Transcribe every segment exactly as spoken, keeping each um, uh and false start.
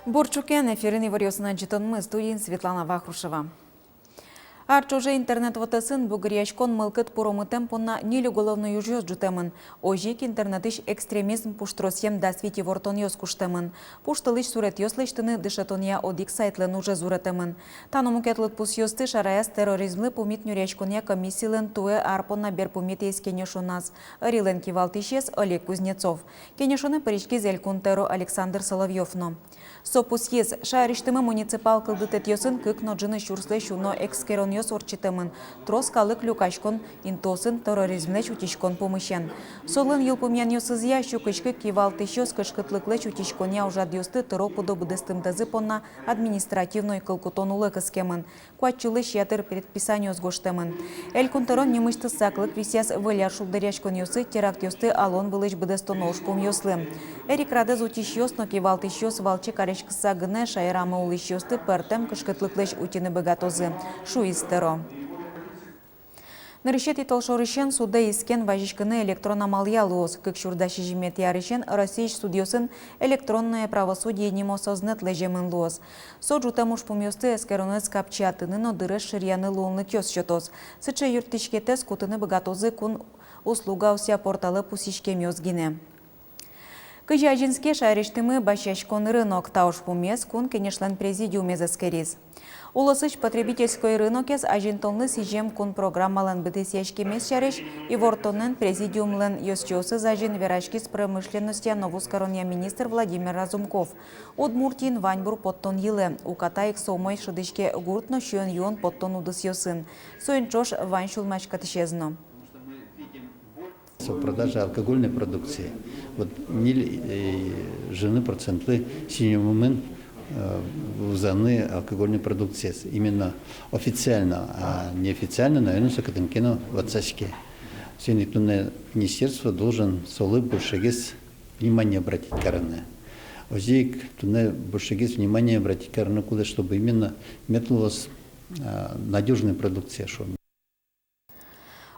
Бур ӵукен! Эфирын иворъёсын адӟытонмы, студиын Светлана Вахрушева. Ар ӵоже интернет вотэсын бугыръяськон мылкыд пуромытэм понна ньыль уголовной ужъёс ӝутэмын. Озьы ик интернетысь экстремизм пуштросъем дас вить ивортонъёс куштэмын. Пуштылӥсь суретъёс лэсьтыны дышетонъя одӥг сайтлэн ужез уретэмын. Та но мукет лыдпусъёсты шараяз терроризмлы пумит нюръяськонъя комиссилэн туэ ар понна берпуметӥез кенешоназ ӧрилэн кивалтӥсез Олег Кузнецов. Кенешонэ пыриськиз Элькун тӧро Александр Соловьёв но. Со пусйиз, шаерысьтымы муниципал кылдытэтъёсын кык но ӝыны сюрслэсь уно эскеронъёс ортчытэмын трос калык люкаськон интыосын терроризмлэсь утиськон пумысен. Солэн йылпумъянъёсызъя, сю кызь кык кивалтӥсьёс кышкытлыклэсь утиськонъя ужрадъёсты тыро-пыдо быдэстымтэзы понна административной кыл кутон улэ кыскемын. Куать сюлэсь ятыр предписаниос гожтэмын. Элькун тӧрон нимысьтыз саклык висъяз выль ар шулдыръяськонъёсы, терактъёсты алон вылысь быдэстоно ужпумъёслы. Эрикрадэз утисьёс но кивалтӥсьёс валче кариськыса гинэ шаерамы улӥсьёсты пӧртэм кышкытлыклэсь утьыны быгатозы, шуиз тӧро. Нырысетӥ толшорысен судэ искен вазиськыны электрон амалъя луоз. Кык сюрс дас сизьыметӥ арысен Россиысь судъёсын «Электронное правосудие» нимо сӧзнэт лэземын луоз. Со ӝутэм ужпумъёсты эскеронэз капчиятыны но дырез шыръяны луонлыкъёс сётоз. Сыӵе юрттӥськетэз кутыны быгатозы кун услугаосъя порталэ пусйиськемъёс гинэ. Кызьы азинске шаерысьтымы басьяськон рынок, та ужпумез Кун Кенешлэн президиумез эскериз. Улосысь потребительской рынокез азинтонлы сӥзем кун программалэн быдэсъяськемез сярысь ивортонэн президиумлэн ёзчиосыз азьын вераськиз промышленностья но вузкаронъя министр Владимир Разумков. Удмуртиын ваньбур поттон йылэ, уката ик со умой шӧдӥське гурт но сиён-юон поттон удысъёсын. Соин ӵош вань сюлмаськытӥсез но. Со продажа алкогольной продукции. Вот ньыль, э, ӝыны процентлы синемын, э, вузаны алкогольной продукциез. Именно официально, а неофициально, наверное, со кытын ке но ватсаське. Соин ик туннэ министерство должен солы большегес внимание обратить карыны. Озьы ик туннэ большегес внимание обратить карыны кулэ, чтобы именно мед луоз, а, надёжной продукция, шуом.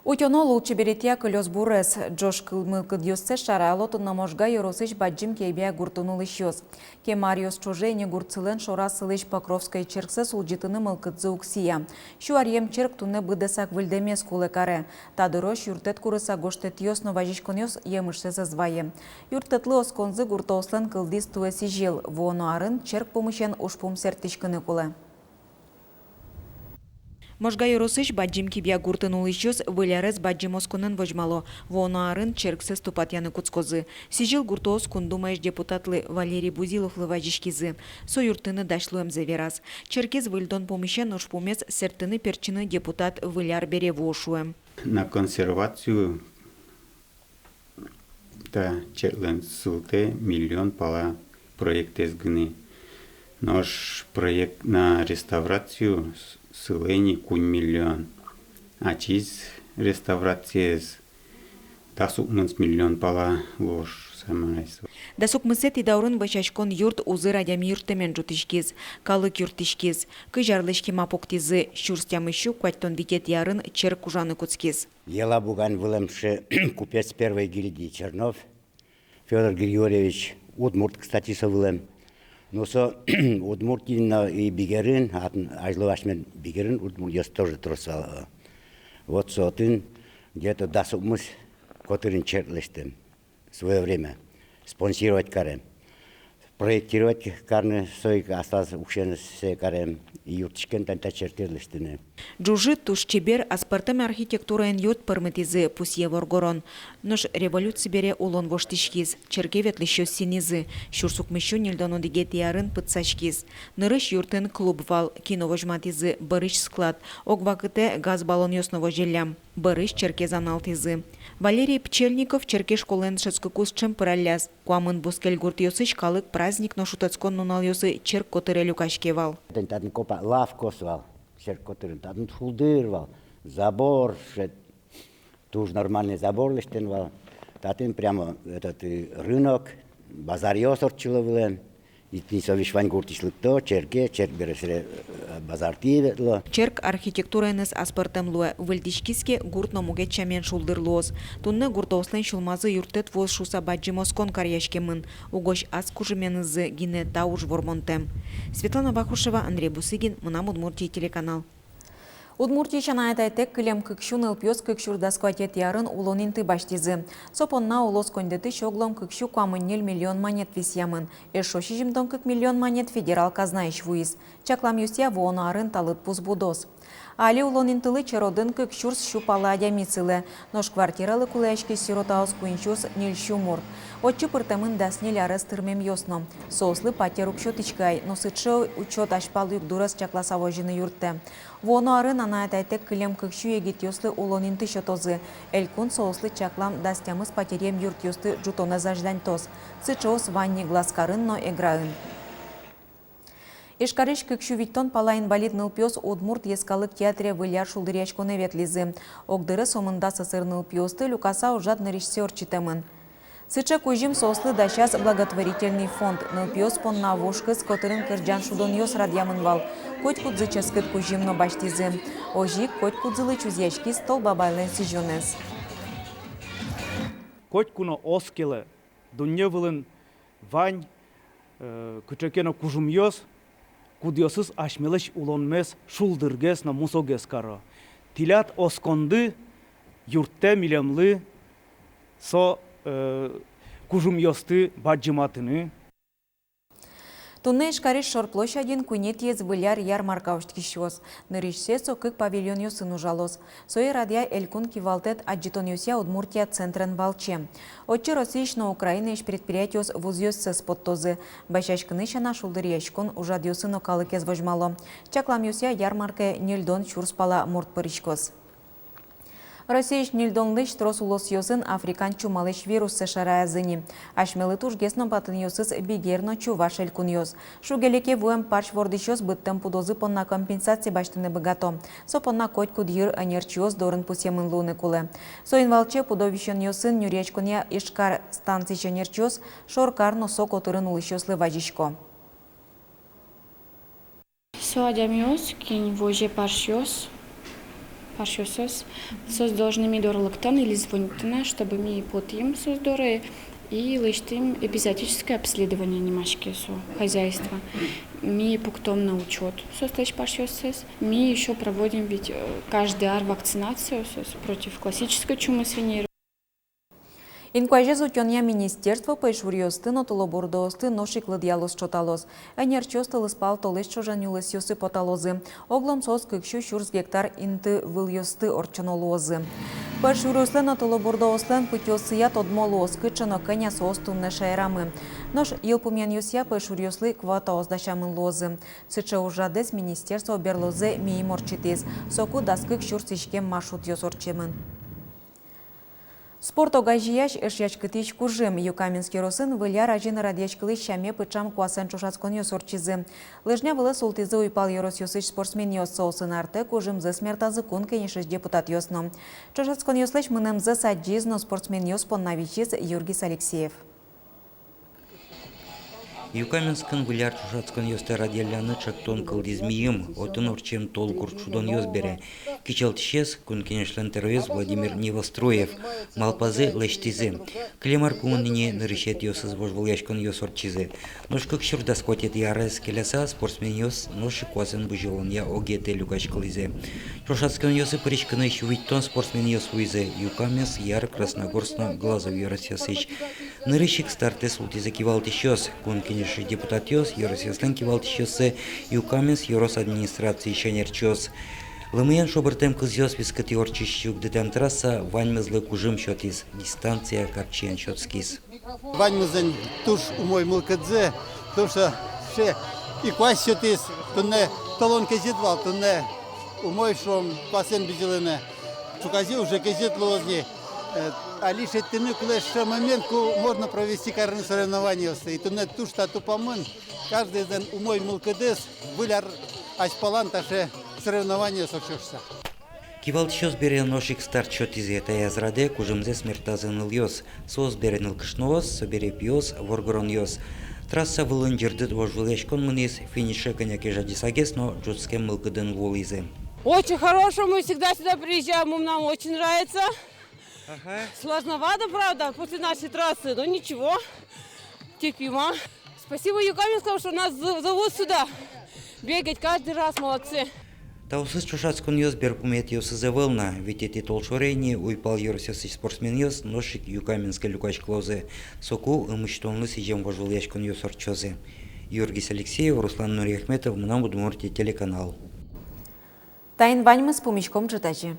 Утёно лулчеберетъя кылёсбурез. Ӝож кыл мылкыдъёссэс шараяло туннэ Можга ёросысь Бадӟым Кибья гуртын улӥсьёс. Кема аръёс ӵоже ини гуртсылэн шораз сылӥсь Покровской черксэс улӟытыны мылкыдзы уг сия. Сю аръем черк туннэ быдэсак выльдэмез кулэ каре. Та дырозь юрттэт курыса гожтэтъёс но вазиськонъёс емышсэс ӧз вае. Юрттэтлы осконзы гуртоослэн кылдӥз туэ сӥзьыл. Вуоно арын черк пумысен ужпум сэрттӥськыны кулэ. Можга ёросысь Бадӟым Кибья гуртын улӥсьёс Выль арез бадӟым осконэн возьмало. Вуоно арын черксэс тупатъяны кутскозы. Сӥзьыл гуртоос Кун Думаысь депутатлы Валерий Бузиловлы вазиськизы. Со юрттыны дась луэмзэ вераз. Черкез выльдон пумысен ужпумез сэрттыны-пертчыны депутат Выль ар бере вуо, шуэм. На консервацию та черклэн сылтэ миллион пала проектэз гинэ. Нош проект на реставрацию с-, сылэ ини куинь миллион. Ачиз реставрациез дас укмыс миллион пала луоз, самарайсо. Дас укмысэтӥ даурын вӧсяськон юрт узыр адями юрттэмен ӝутӥськиз, калык юрттӥськиз. Кызь арлэсь кема пуктӥзы, сюрс тямыссю куатьтон витетӥ арын черк ужаны кутскиз. Елабугаын вылэм сыӵе купец первой гильдии Чернов Фёдор Григорьевич, удмурт, кстати, со вылэм. Но со Удмуртиын но и Бигерын, атын, азьло асьмелэн Бигерын удмуртъёс тоже трос вал. Вот со отын где-то дас укмыс котырын черк лэсьтэм. В своё время спонсировать карем. Проектировать карыны со ик аслаз уксёеныз сое карем, и юрттӥськем тани та черкез лэсьтыны. Ӝужыт, туж чебер, аспӧртэм архитектураен юрт пӧрмытӥзы, пусъе воргорон. Нош революци бере улон воштӥськиз, черке ветлӥсьёс синӥзы, сюрс укмыссю ньыльдон одӥгетӥ арын пытсаськиз. Нырысь юртын клуб вал, кино возьматӥзы, бӧрысь склад, ог вакытэ газ баллонъёс но возиллям. Бӧрысь черкез аналтӥзы. Валерий Пчельников черке школаен дышетскыкуз ӵем пыралляз. Куамын бускель гуртъёсысь калык праздник но шутэтскон нуналъёсы черк котыре люкаське вал. Татын, татын копа лавкаос вал, черк котырын, татын шулдыр вал, забор, шед, туж нормальный забор лэсьтэмын вал. Татын прямо этот, э, рынок, базаръёс ортчыло вылэм. Тӥни со весь вань гуртысь лыкто, черке, черк бере сыре, э, базартӥ ветло. Черк архитектураеныз аспӧртэм луэ, выльдӥськиз ке, гурт но мукет сямен шулдыр луоз. Туннэ гуртоослэн сюлмазы юрттэт вуоз шуыса бадӟым оскон каръяськемын. Угось ас кужыменызы гинэ та уж вормонтэм. Светлана Вахрушева, Андрей Бусыгин, «Мынам Удмуртие» телеканал. Удмуртиысь анай-атайтэк кылем кык сю нылпиос кык сюрс дас куатетӥ арын улон инты басьтӥзы. Со понна улос коньдэтысь оглом кык сю куамын ньыль миллион манет висъямын. Эшшо сизьымдон кык миллион манет федерал казнаысь вуиз. Чакламъёсъя, вуоно арын та лыдпус будоз. Али улон интылы черодын кык сюрс сю пала адями сылэ. Нош квартиралы кулэяськись сиротаос куинь сюрс ньыль сю мурт. Отчы пыртэмын дас ньыль арес тырмемъёс но. Соослы патер уг сётӥськы ай, но сыӵе учёт азьпал югдурез чакласа возьыны юрттэ. Вуоно арын анай-атайтэк кылем кык сю егитъёслы улон инты сётозы. Элькун соослы чаклам дас тямыс патеръем юртъёсты ӝутонэз азьланьтоз. Сыӵеос вань ни Глазкарын но Эграын. Ижкарысь кык сю витьтон пала инвалид нылпиос Удмурт йӧскалык театре Выль ар шулдыръяськонэ ветлӥзы. Огдыре сомында сӧсыр нылпиосты люкаса ужрад нырысьсэ ортчытэмын. Сыӵе кузьым соослы дасяз благотворительный фонд. Нылпиос понна вуж кыз котырын кырӟан шудонъёс радъямын вал. Котькудзы ческыт кузьым но басьтӥзы. Озьы ик котькудзылы чузъяськиз Тол Бабайлэн сӥзёнэз. Котьку но оскелэ дунне вылын вань, э, кыӵе ке но кужымъёс, кудъёсыз асьмелэсь улонмес шулдыргес но мусогес каро. Тӥляд осконды юрттэ милемлы со, э, кужымъёсты бадӟыматыны. Туннэ Ижкарысь шор площадьын куинетӥез Выль ар ярмарка усьтӥськоз. Нырысьсэ со кык павильонъёсын ужалоз. Сое радъя Элькун кивалтэт адӟытонъёсъя «Удмуртия» центрен валче. Отчы Россиысь но Украинаысь предприятиос вузъёссэс поттозы. Басьяськыны сяна, шулдыръяськон ужрадъёсы но калыкез возьмало. Чакламъёсъя, ярмаркае ньыльдон сюрс пала мурт пыриськоз. Россиысь ньыльдонлэсь трос улосъёсын африкан чумалэсь вируссэ шараязы ни. Асьмелы тужгес но батонъёсыз Бигер но Чуваш элькунъёс. Шуге-леке вуэм парсь вордӥсьёс быдтэм пудозы понна компенсация басьтыны быгато. Со понна котькуд йыр ӧнерчиос дорын пусъемын луыны кулэ. Соин валче пудо висёнъёсын нюръяськонъя Ижкар станциысь ӧнерчиос шоркар но со котырын улӥсьёслы вазисько. Со адямиос, кин возе парсьёс, парсьёсыз, соос должны ми доры лыктыны или звонитьтыны, чтобы ми потӥм соос доры и лэсьтӥм эпизоотическое обследование, нимаське со, хозяйство. Ми пуктом на учёт соослэсь парсьёссэс. Ми ещё проводим ведь, э, каждый ар вакцинацию соос против классической чумы свиней. Инкуазез утёнъя министерство пӧйшуръёсты но тылобурдоосты нош ик лыдъялоз-ӵоталоз. Ӧнерчиос тылыспал толэзь ӵоже нюлэсъёсы поталозы. Оглом соос кык сю сюрс гектар инты вылъёсты ортчоно луозы. Пӧйшуръёслэн но тылобурдоослэн пытьыоссыя тодмо луоз, кыӵе но кӧня соос туннэ шаерамы. Нош йылпумъянъёсъя пӧйшуръёслы квотаос дасямын луозы. Сыӵе ужрадэз министерство берлозэ миым ортчытӥз. Соку дас кык сюрс иськем маршрутъёс ортчемын. Спорт огазеясь эшъяськытӥсь кужым. Юкаменск ёросын Выль ар азьын радъяськылӥсь сяме пыӵам куасэн ӵошатсконъёс ортчизы. Лыжня вылэ султӥзы уйпал ёросъёсысь спортсменъёс, соосын артэ кужымзэс мертазы Кун Кенешысь депутатъёс но. Ӵошатсконъёслэсь мынэмзэс адӟиз но спортсменъёс понна висиз Юргис Алексеев. Юкаменскын Выль ар ӵошатсконъёсты радъялляны ӵектон кылдӥз миым, отын ортчем тол гурт шудонъёс бере. Кичӧлтӥсез — Кун Кенешлэн тӧроез Владимир Невоструев. Малпазы, лэсьтӥзы. Кылем ар пумын ини нырысетӥосыз вожвылъяськонъёс ортчизы. Нош кык сюрс дас куатетӥ арез келяса, спортсменъёс нош ик куасэн бызьылонъя огетэ люкаськылӥзы. Ӵошатсконъёсы пыриськыны сю витьтон спортсменъёс вуизы Юкаменск, Яр, Красногорск но Глазов ёросъёсысь. Нырысь ик стартэ султӥзы кивалтӥсьёс, Кун Кенешысь депутатъёс, ёросъёслэн кивалтӥсьёссы, Юкаменск ёрос администрациысь ӧнерчиос. Лымыен шобыртэм кызъёс вискытӥ ортчись югдытэм трасса ваньмызлы кужым сётӥз, дистанция капчиен сётскиз. Ваньмызлэн туж умой мылкыдзы, туж, э, сыӵе ик куазь сётӥз, туннэ толон кезьыт вал, туннэ умой, шуом, куасэн бызьылыны. Ӵуказе уже кезьыт луоз ни. Э, али шедьтыны кулэ сыӵе момент, ку можно провести карыны соревнованиосты. И туннэ туж та тупамын, каждыезлэн умой мылкыдыз, Выль ар азьпалан таӵе соревнованиос ортчытыса. Кивалтӥсьёс бере нош ик старт сётӥзы. Таяз радэ кужымзэс мертазы нылъёс. Соос бере нылкышноос, собере пиос, воргоронъёс. Трасса вылын ӟырдыт вожвылъяськон мынӥз, финише кӧня ке жадисагес но ӝутскем мылкыдын вуылӥзы. Очень хорошо, мы всегда сюда приезжаем, нам очень нравится. Сложновато, правда, после нашей трассы, но ничего, терпимо. Спасибо Юкаменскому, что нас зовут сюда бегать каждый раз, молодцы. Таосыз ӵошатсконъёс берпуметӥосыз ӧвӧл на, витетӥ толшоре ини уйпал ёросъёсысь спортсменъёс нош ик Юкаменске люкаськылозы. Соку ымысьтонлы сӥзем вожвылъяськонъёс ортчозы. Юргис Алексеев, Руслан Нуриахметов, «Мынам Удмуртие» телеканал. Таин ваньмыз, пумиськом ӝытазе.